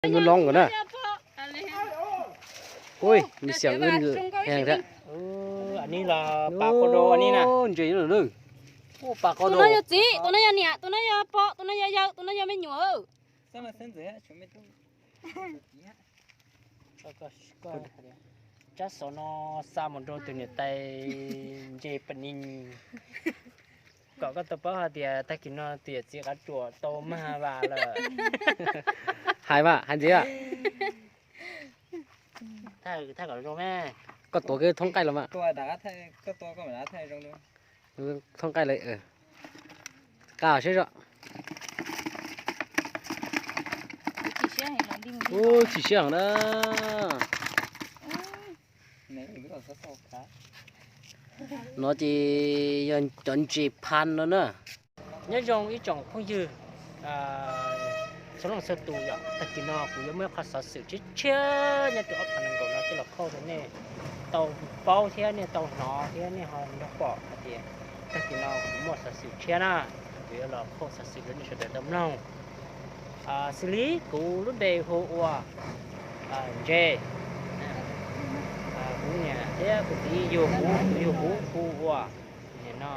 Nws loo nkaus na. Ui, nws xiam wb heev thiab. Ntses nyob no na. Ua pas qau do. Tus no yog txiv, tus no yog niam, tus no yog pog, tus no yog yawg, tus no yog me nyuam. Tsab xov no xa mus rau tus niam tais ntses pas ni, kom koj tau paub hais tias tag kis no tus yawm txiv Qav Ruam tau mag vas lawm. Hais mas, hais ntxiv mas. Thaj kom zoo me. Koj tuav koj thoob nqaij los mas. Thoob nqaij lawm. Qa seb zog. Ub, chim siab heev na. No ces yog cov ntses phas no na. Nyob zoo ib tsoom phooj ywg txhua leej txhua tus yom, tag kis no kuv yuav muaj ib qho xov xwm tshiab tshiab nyob rau ob phav nees nkaum no coj los qhauj rau nej tau paub thiab nej tau hnov thiab nej ho nrog pom hais tias tag kis no kuv muaj xov xwm tshiab na, kuv yuav los qhauj xov xwm rau nej sawv daws tau mloog. Xws li kuv lub npe hu ua Ntses, kuv niam thiab kuv txiv yug kuv, kuv yug kuv hu ua, no,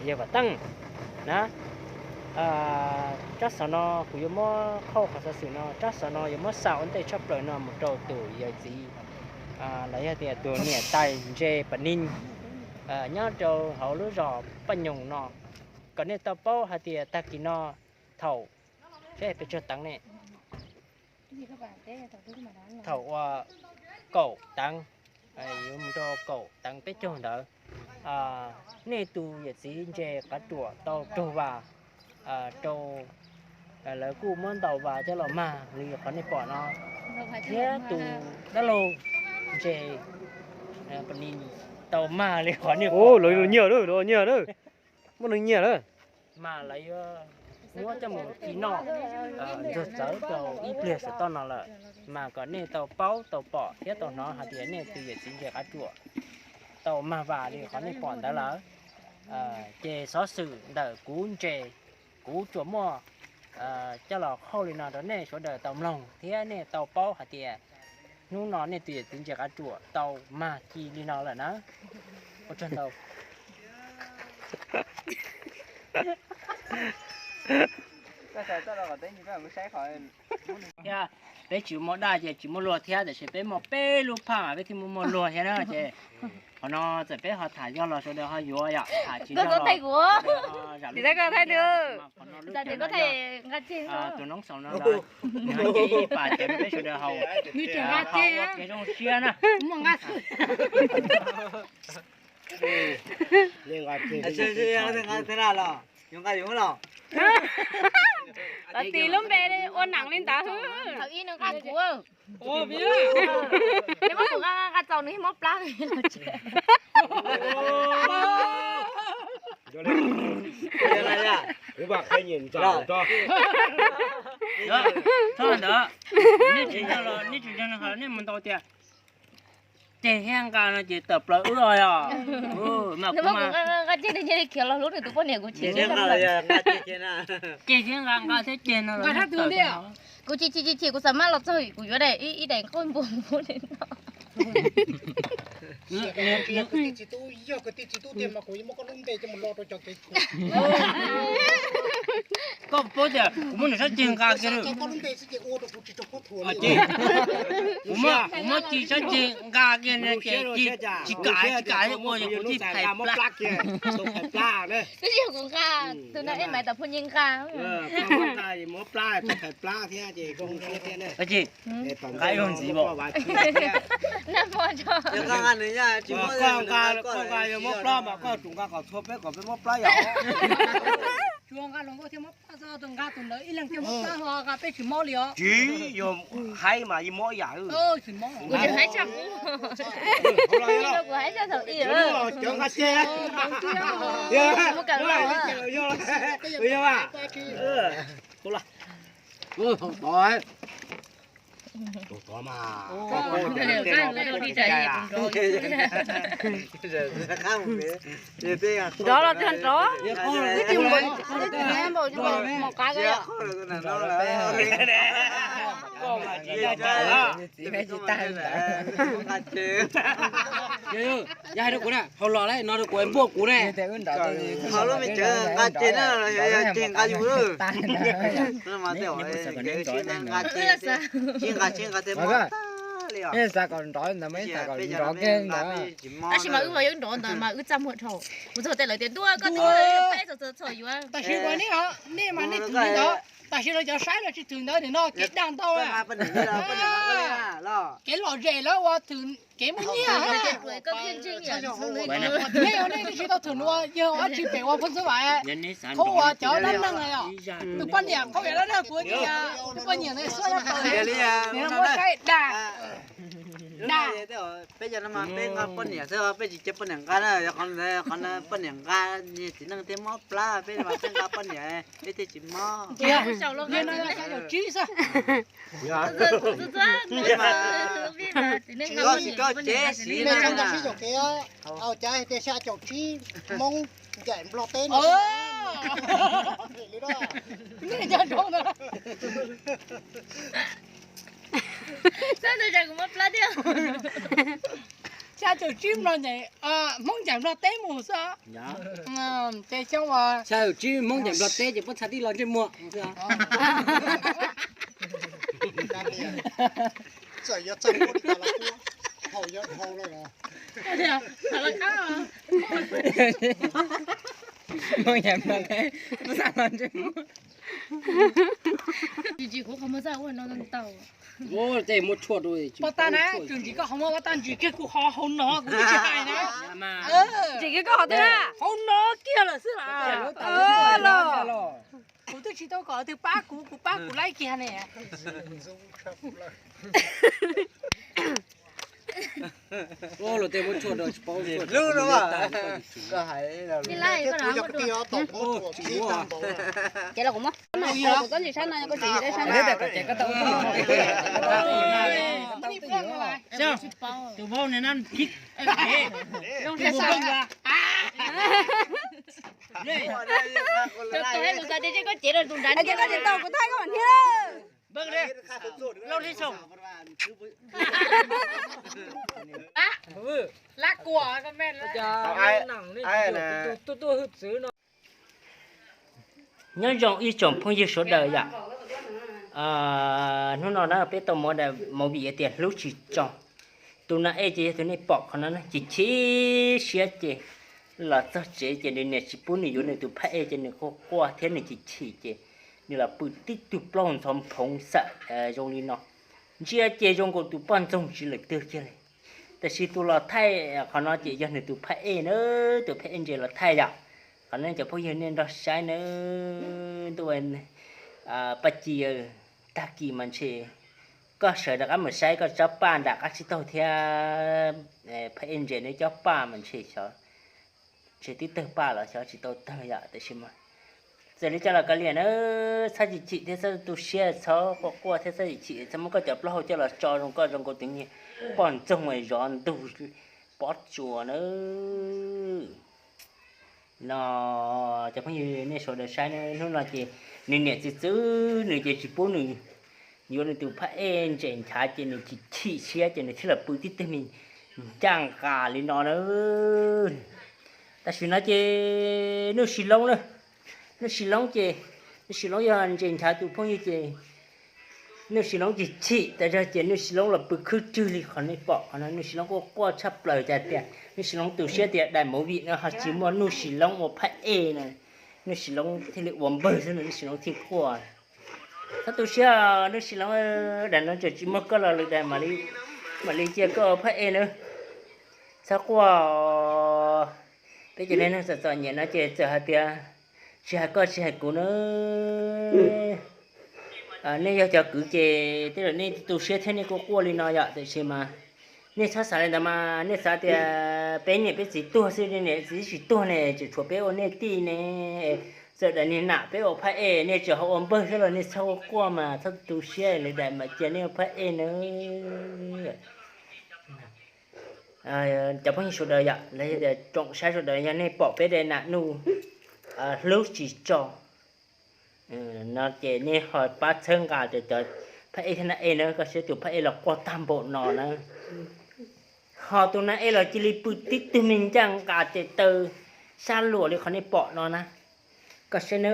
yawg Vam Teej na. Tsab xov no kuv yuav muab qhauj qhov xov xwm no, tsab xov no yuav muab xa ua ntej tshaj plaws no mus rau tus yawm txiv los yog tias tus niam tais Ntses Pam Nij nyob rau hauv lub zos Paj Nyoog no, kom nej tau paub hais tias tag kis no thaum, seb pes tsawg teev ne, thaum ua kaum teev, yuav mus rau kaum teev peb caug ntawd, nej tus yawm txiv Ntses Qav Ruam tau raug vas rau, lawv kuj muab ntaus vas coj los mag li qhov nej pom no, thiab tus dab laug Ntses Pam Nij tau mag li qhov nej pom. Lawv nyiag, lawv nyiag, muab neeg nyiag lawm. Mas lawv yuav muab coj mus ci noj ntxuag txawv rau ib pliag saum toj no lawm, mas kom nej tau paub tau pom thiab tau hnov hais tias nej tus yawm txiv Ntses Qav Ruam tau mag vas li qhov nej pom ntawd lawm. Ces xov xwm ntawm kuv Ntses, kuv tsuas muaj coj los qhauj li no rau nej sawv daws tau mloog thiab nej tau paub hais tias hnub no nej tus yawm txiv Ntses Qav Ruam tau mag ci li no lawm na. Ua tsaug ntau. Thiab peb tsis muaj daj ces tsis muaj luag thiab, tiam sis peb muaj peb lub phaj mas peb thiaj muaj muaj luag thiab na ces. Qhov no txawm peb ho tham yog los sawv daws ho yuav yom, tham tsis yog los sawv daws ho zam lub txim thiab. Qhov no lub cawv no yog tus noob xaus no lawm, nws ho nce ib pas cawv rau peb sawv daws haus, haus ua kev zoo siab na. Tis lub npe ua neej li ntawd. Thaum ib nws nqa kuv, nws muab kuv nqa nqa txaus nws muab plab. Txhob ntawd, nej tsis ntseeg los nej tsis ntseeg no, nej mus ntaus tias ceg thiab nqa no ces tawm plaws wb os yog. Mas kuv mas khiav los hlub nws tus poj niam kuv tsis ceg thiab nqa, nqa thiab ceg no. Kuv chim chim chim chim kuv xav maj los txog kuv yuav daim ib daim nqaij npua npua li no. Koj paub tias kuv muab nws sab ceg nqa kiag, kuv muab ci sab ceg nqa kiag ces tsis kam tsis kam ua ces kuv tsis phais plab. Twb yog kuv nqa, tus no ej maiv tam phu nyi nqa. Nqa ib ntxiv, koj nqa yog muab plab mas koj tsum nqa kom txhua peb kom peb muab plab yom. Tsuas nqa hluas nkauj thiaj muab plab, nqa tus ntawd ib leeg thiaj muab plab, ho nqa peb tsis mob li os. Tsis yog, haib mas yeej mob ib yam. Kuv tsis haib tshaj kuv. Kuv haib tshaj thaum ib. Cov nqa ceg. Nrov los tag nrov. Twb tsis mus npaum mus qab. Yog hais rau kuv na, hauv los lawm no rau kuv npuaj kuv ne. Nqa ces na, yog ces nqa yus lawm. Sib nqa sib nqa tej mob tag li os. Xav kom nrov ntawd mas xav kom nrov kiag ntawd. Tab sis mas wb mas yeej nrov ntawd mas wb txaj muag dhau. Kuv txog tej lawv tias ntuj koj tuaj peb txog txog yuav. Tam sis mas nej, nej mas nej thwm li ntawd, tam sis lawv cov saib los tsis thwm ntawd, nim no kev dag ntau, kev lom zem lawv ua thwm kev muaj nyiaj. Nej, nej twb tsis tau thwm ua yawg ob tsis pem ua phoj xub vam, qhov uas cov dab neeg os. Tus poj niam qhov uas dab neeg kuv tias tus poj niam ntawd xub, nim no muab saib dag. Dag. Peb cov no mas peb nqa poj niam xwb, peb tsis cia poj niam nqa na, qhov, qhov poj niam nqa txiv neej tej mob plab, peb mas peb nqa poj niam peb thiaj tsis mob. Yog no yog xya caum tsib xwb. Koj cev siv na. Au, cas tias xya caum tsib Hmoob ncaim Nplog teb no. Xya caum tsib Nplog ncaim, Hmoob ncaim Nplog teb mus xwb. Ces xyoo xya caum tsib Hmoob ncaim Nplog teb ces puab txhaj tib los ntsej muag. Hmoob ncaim Nplog teb puab txhaj los ntsej muag. Tej muab tshuaj rau. Pov tas na, tsuas ntsim koj qhov muag pov tas, ntsim kiag kuv qhov hauv no kuv twb tsis hais na. Ntsim kiag koj qhov twg na? Hauv no kiag lawm xwb los. Kuv twb tsis tau kom leej twg pab kuv, kuv pab kuv laib kiag ne. Los tej muab tshuaj rau tsis paub tshuaj. Ces los kuv muab, kuv txob ntsis sab no, koj tsis sab no. Tus vauv ne na, zoo thiab xwb. Koj cev rau tus nrad, koj tsis tau kuv thaij koj thiab. Lab kua, tuaj tuaj hwj txwv no. Nyob zoo ib tsoom phooj ywg sawv daws yom. Hnub no na peb tau muab daim movie tias hlub tsis tso. Tus nas ej ces yog tus nej pom qhov no na, chim chim siab ces los txog tsev ces nws niam tsis pub nws yuav nws tus phab ej ces nws quaj quaj thiab nws chim chim ces nws los pw tib tug plaub ntxhov phoov xawm zoo li no. Ntsia ces zoo nkaus tus poj ntxoog tsis lawm twg kiag li. Tab sis tus los thaij qhov no ces yog nws tus phab ej na, tus phab ej ntses los thaij yom. Qhov no cov phooj ywg nej nrog saib na, ntuj, Paj Ci, tag kis mas ntshe koj sawv rov qab mus saib koj tsob paj nram qab tsib taug thiab phab ej ntses nws cov paj mas ntshe xyov, ntshe twb tawg paj los xyov tsis tau tawg yom, tiam sis mas txawm li cas los kav liam na, txhob chim chim thiab txhob tu siab, txhob quaj quaj thiab txhob chim chim, txhob muab koj cov plaub hau coj los tso zoo, koj zoo nkaus tus niag poj ntxoog zov ntug pob tsuas na. No cov phooj ywg nej sawv daws saib na, hnub no ces nws niam txwv txwv nws ces tsis pub nws yuav nws tus phab ej ntses nchav ces nws chim chim siab ces nws thiaj los pw tib tug me ncaj nqa li no na. Tam sim no ces Nuj Sis Loob na, Nuj Sis Loob ces, Nuj Sis Loob yog ntses nchav tus phooj ywg ces Nuj Sis Loob chim chim tas zog ces Nuj Sis Loob los pw khwb rwg li qhov nej pom qhov no. Nuj Sis Loob quaj quaj tshaj plaws cas tias Nuj Sis Loob tu siab tias daim movie no ho tsis muaj Nuj Sis Loob ua phab ej na, Nuj Sis Loob thiaj li ua npawg xwb no, Nuj Sis Loob thiaj quaj. Txhob tu siab Nuj Sis Loob, daim no tseem tsis muaj koj los lwm daim mam li cia koj ua phab ej na. Txhob quaj, peb cov neeg txom txom nyem no ces txawm hais tias tsis hais koj tsis hais kuv na, nej yog cov kwv ces tej zaum nej tu siab thiab nej kuj quaj li no yom, tiam sis mas nej txhob xav li ntawd mas, nej xav tias peb niam peb txiv tuag xwb, niam txiv tsis tuag ne, tseem tshuav peb ua nej tij ne, txhob Txawm daim niag nam peb ua phab ej nej tseem ho ua npawg xwb los nej txhob ua quaj mas txhob tu siab, lawv daim mas cia nej ua phab ej na. Cov phooj ywg sawv daws yom, los yog tias tsoom saib sawv daws, yog nej pom peb daim nam nuj hlub tsis tso no ces nej ho pab txhawb nqa rau cov phab ej thiab nam ej na, koj saib tus phab ej los quaj tag npaum no na. Ho tus nam ej los cia li pw tib tug me ncaj nqa tes taw sab luas li qhov nej pom no na. Koj saib na,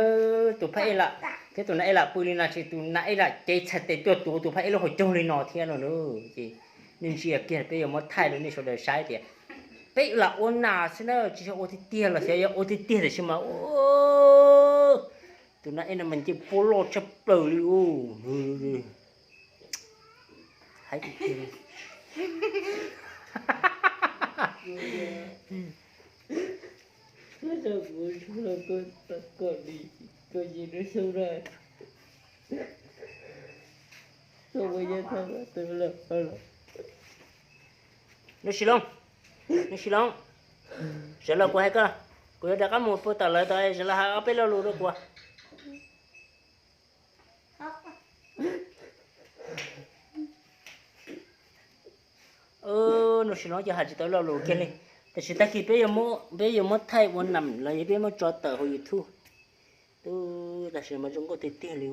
tus phab ej lam thiab tus nam ej lam pw li no ces tus nam ej lam cev txhais tes tuaj tuav tus phab ej lub hauv caug li no thiab no na. Ces nej ntsia kiag peb yuav muab thaij rau nej sawv daws saib tias peb lam ua nam xwb na, tsis yog ua tiag tiag los xyov yog ua tiag tiag tiam sis mas tus nam ej no mas nce puab loj tshaj plaws li. Nuj Sis Loob, Nuj Sis Loob, sawv los kuv hais koj, kuv yuav rov qab mus pw tom lawv tod, sawv los hais ob peb lo lus rau kuv. Nuj Sis Loob ces hais tsis tau lo lus kiag li. Tam sim tag kis peb yuav muab thaij ua nam los yog peb muab tso tawm hauv YouTube. Tam sim mas zoo nkauj tiag tiag li.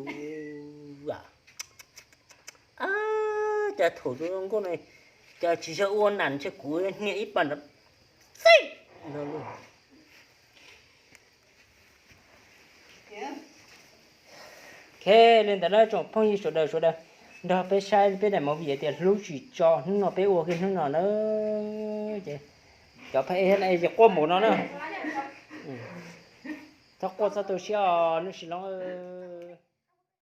Cas thaum zoo nkauj no, cas tsis yog ua nam ntshe kuv hnia ib pas nrov xij no. Ok, li ntawd na tsoom phooj ywg sawv daws, sawv daws nrog peb saib peb daim movie tias Hlub Tsis Tso hnub no peb ua kiag hnub no na. Ces cov phab ej thiab nam ej ces quaj npaum no na. Txhob quaj txhob tu siab os Nuj Sis Loob.